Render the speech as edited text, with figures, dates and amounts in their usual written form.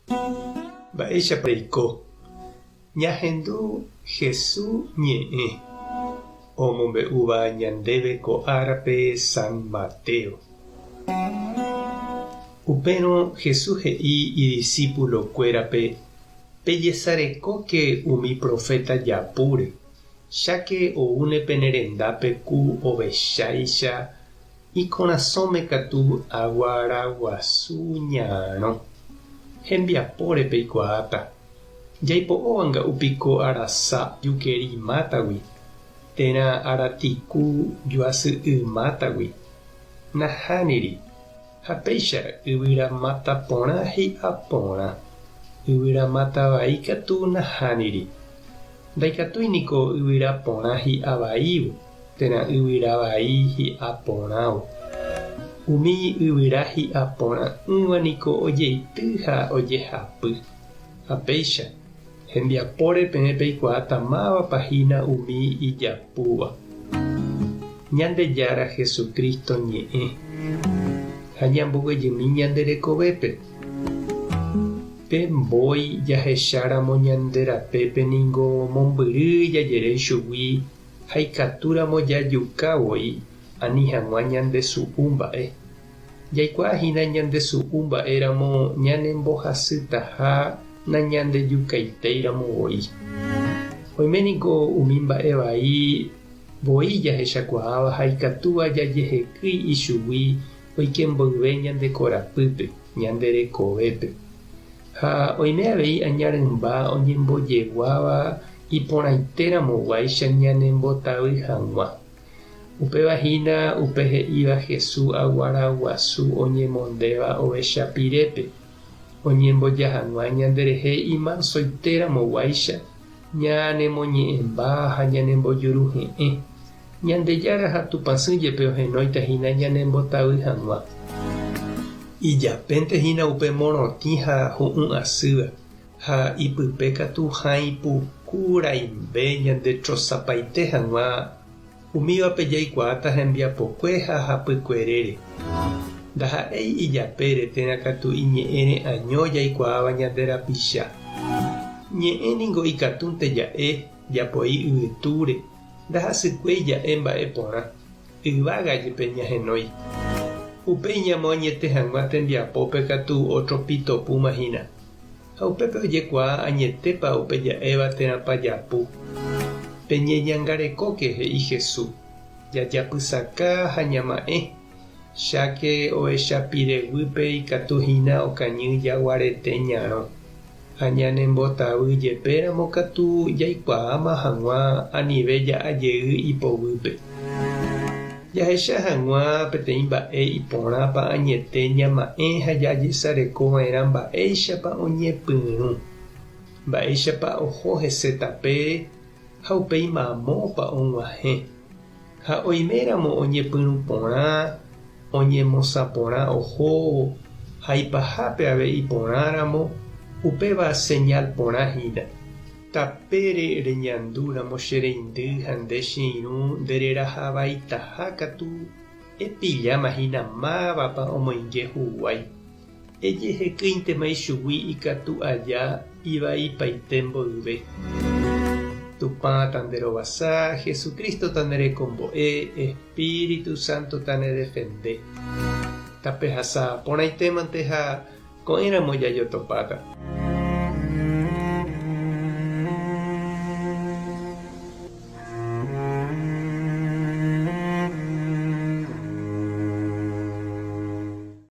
Mba'éichapa reiko? Ñahendu Hesu ñe'ẽ omombe'úva ñandéve ko árape San Mateo. Upérõ Hesu he'i idisípulokuérape, Pejesarekóke umi proféta japúre, cháke oúne pene rendápe ku ovecháicha, ikorasõme katu aguaraguasu ñarõ. Hembiapóre peikuaáta. Jaipo'óva nga'u piko arasa jukeri mátagui, térã aratiku juasy'y mátagui? Nahániri. Ha péicha yvyra máta porã hi'a porã, yvyra máta vai katu nahániri. Ndaikatúi niko yvyra porã hi'a vaívo, térã yvyra vai hi'a porãvo. Umi yvyra hi'a porã'ỹva niko ojeity ha ojehapy. Ha péicha, hembiapóre peẽ peikuaáta mávapa hína umi ijapúva. Ñandejára Jesucristo ñe'ẽ ha ñamboguejymi ñande rekovépe. Pe mbói jahecháramo ñande rapépe ningo mombyry jajere ichugui ha ikatúramo jajuka voi ani hag̃ua ñandesu'u mba'e. Jaikuaa hína ñandesu'u mba'éramo ñanembohasytaha nañandejukaitéiramo voi. Oime niko umi mba'e vai voi jahechakuaáva ha ikatúva jajehekýi ichugui oike mboyve ñande korapýpe, ñande rekovépe. Ha oime avei aña rymba oñembojeguáva iporãiteramoguáicha ñanembotavy hag̃ua. Upéva hína upe he'íva Hesu aguara guasu oñemondéva ovecha pirépe, oñemboja hag̃ua ñanderehe imansoiteramoguáicha, ñanemoñe'ẽmba ha ñanembojuruhe'ẽ. Ñandejára ha Tupãsy jepe ohenóita hína ñanembotavy hag̃ua. Ijapénte hína upe morotĩ ha hu'ũ asýva, Ha ipype katu hãi puku raimbe ñande trosapaite hag̃ua, umívape jaikuaáta hembiapokue ha hapykuerére. Ndaha'éi ijapére térã katu iñe'ẽre año jaikuaáva ñande rapicha. Ñe'ẽ ningo ikatúnte ja'e, japoi yvytúre, ndahasykuéi ja'e mba'e porã, yvága jepe ñahenói. Upéi ñamoañete hag̃ua tembiapópe katu ótro pitopúma hína. Ha upépe ojekuaa añetépa upe ja'éva térãpa japu. Peñeñangarekóke, he'i Hesu, jajapysaka ha ñama'ẽ, cháke ohecha pire guýpe ikatu hína okañy jaguarete ñarõ. Ha ñanembotavy jepéramo katu jaikuaáma hag̃ua anive ja'a jey ipoguýpe. Jahecha hag̃ua peteĩ mba'e iporãpa añete ñama'ẽ ha jajesareko va'erã mba'éichapa oñepyrũ, mba'éichapa oho hese tapére ha upéi mamópa og̃uahẽ. Ha oiméramo oñepyrũ porã, oñemosã porã ohóvo ha ipahápe avei iporãramo, upéva señál porã hína. Tapére reñandu ramo che reindy ha nde che irũ nde reraha vaitaha katu epilláma hína mávapa omoinge huguái. Ejehekýintema ichugui ikatu aja ivaipaite mboyve. Tupã tanderovasa, Jesucristo tanerekombo'e, Espíritu Santo tanedefende. Tapehasa porãitémante ha ko'ẽramo jajotopáta.